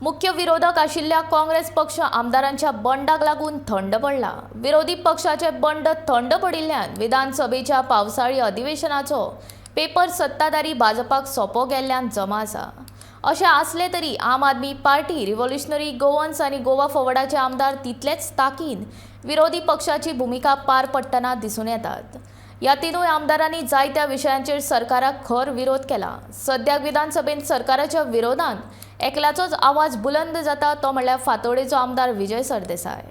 मुख्य विरोधक आशिल्ल्या काँग्रेस पक्ष आमदारांच्या बंडाक लागून थंड पडला. विरोधी पक्षाचे बंड थंड पडिल्ल्यान विधानसभेच्या पावसाळी अधिवेशनाचो पेपर सत्ताधारी भाजपाक सोंपो गेल्ल्यान जमा आसा. अशें आसलें तरी आम आदमी पार्टी, रिव्होल्युशनरी गोवन्स आनी गोवा फॉरवर्डाचे आमदार तितलेच ताकीन विरोधी पक्षाची भुमिका पार पडटना दिसून येतात. ह्या तिनूय आमदारांनी जायत्या विशयांचेर सरकाराक खर विरोध केला. सद्याक विधानसभेंत सरकाराच्या विरोधात एकल्याचोच आवाज बुलंद जाता, तो म्हणल्यार फातोडेचो आमदार विजय सरदेसाय.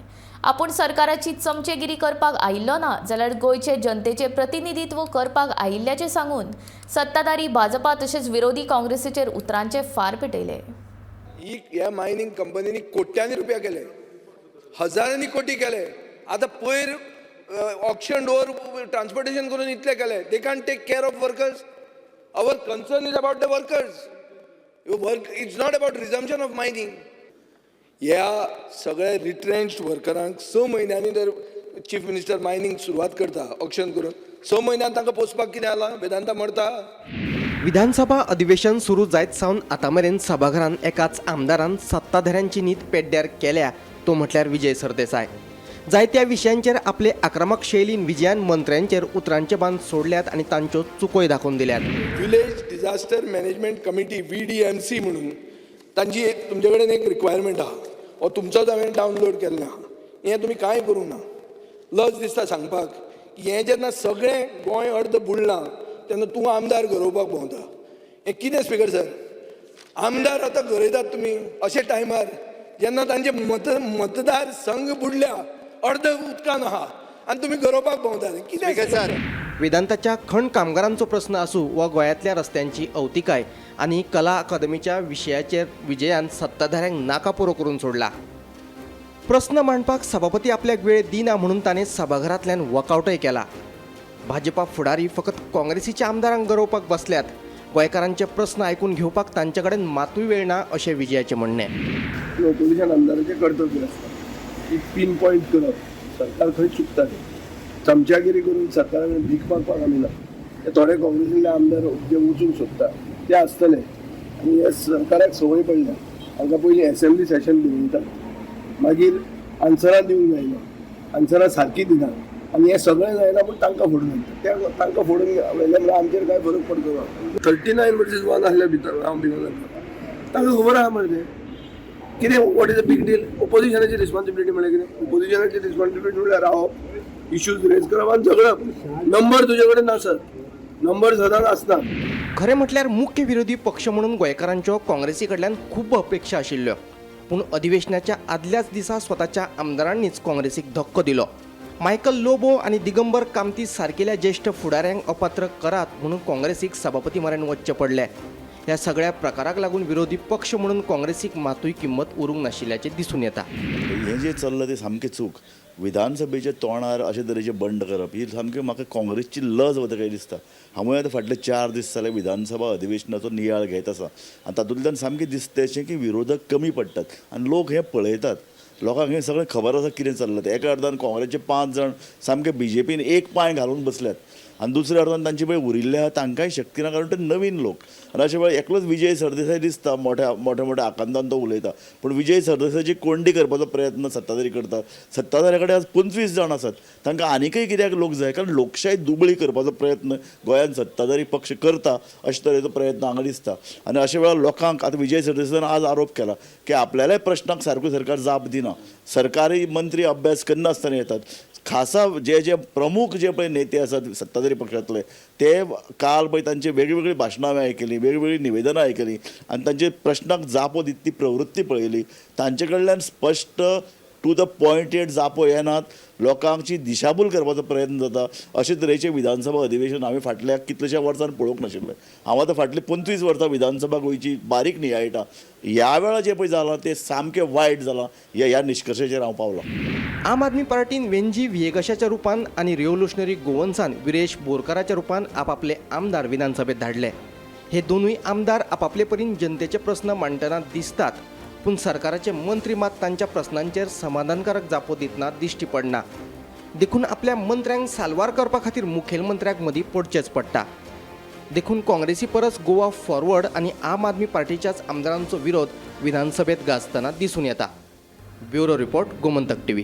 आपूण सरकाराची चमचेगिरी करपाक आयिल्लो ना, जाल्यार गोंयचे जनतेचे प्रतिनिधित्व करपाक आयिल्ल्याचें सांगून सत्ताधारी भाजपा तशेंच विरोधी काँग्रेसीचेर उतरांचे फार पेटयले. ही ह्या मायनींग कंपनींनी कोट्यांनी रुपया केले, हजारांनी कोटी केले. आतां पयर ऑक्शन डोर ट्रान्सपोर्टेशन करून इतले केले. They can take care of workers. Our concern is about the workers work. It's not about resumption of mining. ह्या सगळ्या रिट्रेंच्ड वर्करांक 6 म्हयन्यांनी जर चीफ मिनिस्टर मायनींग सुरवात करता ऑक्शन करून, 6 म्हयन्यान तांकां पोसपाक कितें जालां? वेदांता मरता. विधानसभा अधिवेशन सुरू जायत सावन आतां मेरेन सभाघरांत एकाच आमदारान सत्ताधाऱ्यांची न्हीद पेड्ड्यार केल्या, तो म्हटल्यार विजय सरदेसाय. जायत्या विशयांचेर आपले आक्रमक शैलीन विजयान मंत्र्यांचेर उतरांचे बांद सोडल्यात आनी तांच्यो चुकोय दाखोवन दिल्यात. Village disaster management committee, VDMC म्हणून तांची एक तुमचे कडेन एक रिक्वायरमेंट आहा. हो तुमचोच हांवें डावनलोड केल्लें आहा. हें तुमी कांय करूंक ना. लज दिसता सांगपाक की हें जेन्ना सगळें गोंय अर्द बुडलां तेन्ना तूं आमदार गरोवपाक भोंवता. हें कितें, स्पिकर सर? आमदार आतां गरयतात तुमी अशे टायमार जेन्ना तांचे मतदार संघ बुडल्या, अर्द उदकान आहा आनी तुमी गरोवपाक भोंवतात. कितें सर? वेदांताच्या खण कामगारांचो प्रस्न आसूं वा गोंयांतल्या रस्त्यांची अवतिकाय आनी कला अकादमीच्या विशयाचेर विजयान सत्ताधाऱ्यांक नाकापुरो करून सोडला. प्रस्न मांडपाक सभापती आपल्याक वेळ दिना म्हणून ताणें सभाघरांतल्यान वॉकआवटय केला. भाजपा फुडारी फकत काँग्रेसीच्या आमदारांक गरोवपाक बसल्यात, गोंयकारांचे प्रस्न आयकून घेवपाक तांचे कडेन मातूय वेळ ना, अशें विजयाचें म्हणणें. ऑपोजिशन आमदाराचें कर्तव्य आसता की पीन पॉयंट करप सरकार खंय चुकता तें. चमच्यागिरी करून सरकारा कडेन भीक मागपाक आमी ना. ते थोडे काँग्रेसींतले आमदार जे वचूंक सोदता ते आसतले आनी हे सरकाराक संवय पडल्या. हांकां पयलीं एसेंब्ली सेशन दवरतात, मागीर आन्सरां दिवंक जायना, आन्सरां सारकीं दिना आनी हें सगळें जायना पूण तांकां फोडून घालता. त्या तांकां फोडून व्हेलें म्हणल्यार आमचेर कांय फरक पडचो ना. 39 वर्सीस 1 आसल्या भितर हांव भिवन जाता. तांकां खबर आहा मरे तें कितें. What is a big deal? ओपोजिशनाची responsibility म्हणल्यार कितें? ओपोजिशनाची रिस्पॉन्सिबिलिटी म्हणल्यार रावप, इश्यूज रेज करप आनी झगडप. नंबर तुजे कडेन नासत, नंबर सदांच आसना. खरें म्हटल्यार मुख्य विरोधी पक्ष म्हणून गोंयकारांच्यो काँग्रेसी कडल्यान खूब अपेक्षा आशिल्ल्यो, पूण अधिवेशनाच्या आदल्याच दिसा स्वताच्या आमदारांनीच काँग्रेसीक धक्को दिलो. मायकल लोबो आनी दिगंबर कामती सारकेल्या ज्येश्ठ फुडाऱ्यांक अपात्र करात म्हणून काँग्रेसीक सभापती म्हऱ्यान वचचें पडलें. ह्या सगळ्या प्रकाराक लागून विरोधी पक्ष म्हणून काँग्रेसीक मातूय किंमत उरूंक नाशिल्ल्याचें दिसून येता. हें जें चल्लां तें सामकें चूक. विधानसभेच्या तोंडार अशे तरेचें बंड करप ही सामकी म्हाका काँग्रेसची लज वता काय दिसता. हांवूय आतां फाटले 4 दीस जाले विधानसभा अधिवेशनाचो नियाळ घेत आसा आनी तातूंतल्यान सामकें दिसता अशें की विरोधक कमी पडटात आनी लोक हें पळयतात. लोकांक हें सगळें खबर आसा कितें चल्लां तें. एका अर्दान काँग्रेसचे पांच जाण सामके बीजेपीन एक पांय घालून बसल्यात आनी दुसऱ्या अर्दान तांचे पळय उरिल्ले आहा तांकांय शक्ती ना, कारण ते नवीन लोक. आनी अशे वेळार एकलोच विजय सरदेसाय दिसता, मोठ्या मोठ्या मोठ्या आकांतान तो उलयता, पूण विजय सरदेसायाची कोंडी करपाचो प्रयत्न सत्ताधारी करतात. सत्ताधाऱ्या कडेन आज 25 जाण आसात, तांकां आनिकय कित्याक लोक जाय? कारण लोकशाय दुबळी करपाचो प्रयत्न गोंयांत सत्ताधारी पक्ष करता, अशे तरेचो प्रयत्न हांगा दिसता. आनी अशा वेळार लोकांक आतां विजय सरदेसायान आज आरोप केला की आपल्यालाय प्रश्नाक सारको सरकार जाप दिना, सरकारी मंत्री अभ्यास करनासतना येतात. खासा जे जे प्रमुख जे पळय नेते आसात सत्ताधारी पक्षांतले, ते काल पळय तांची वेगवेगळी भाशणां हांवें आयकलीं, वेगवेगळीं निवेदनां आयकलीं आनी तांचे प्रश्नाक जापो दिता ती प्रवृत्ती पळयली. तांचे कडल्यान स्पश्ट टू the pointed जापो येनात, लोकांची दिशाभूल करपाचो प्रयत्न जाता. अशे तरेचें विधानसभा अधिवेशन हांवें फाटल्या कितल्याश्या वर्सान पळोवंक नाशिल्लें. हांव आतां फाटलीं 25 वर्सां विधानसभा गोंयची बारीक नियाळटा. ह्या वेळार जें पळय जालां तें सामकें वायट जालां, ह्या ह्या निश्कर्शेचेर हांव पावलां. आम आदमी पार्टीन वेंजी व्हिएगशाच्या रुपान आनी रिव्होल्युशनरी गोवन्सान विरेश बोरकाराच्या रुपान आपापले आमदार विधानसभेत धाडले. हे दोनूय आमदार आपापले परीन जनतेचे प्रस्न मांडटना दिसतात, पूण सरकाराचे मंत्री मात तांच्या प्रस्नांचेर समाधानकारक जापो दितना दिश्टी पडना. देखून आपल्या मंत्र्यांक साल्वार करपा खातीर मुखेलमंत्र्याक मदीं पडचेंच पडटा. देखून काँग्रेसी परस गोवा फॉरवर्ड आनी आम आदमी पार्टीच्याच आमदारांचो विरोध विधानसभेत गाजतना दिसून येता. Bureau report, Gomantak TV.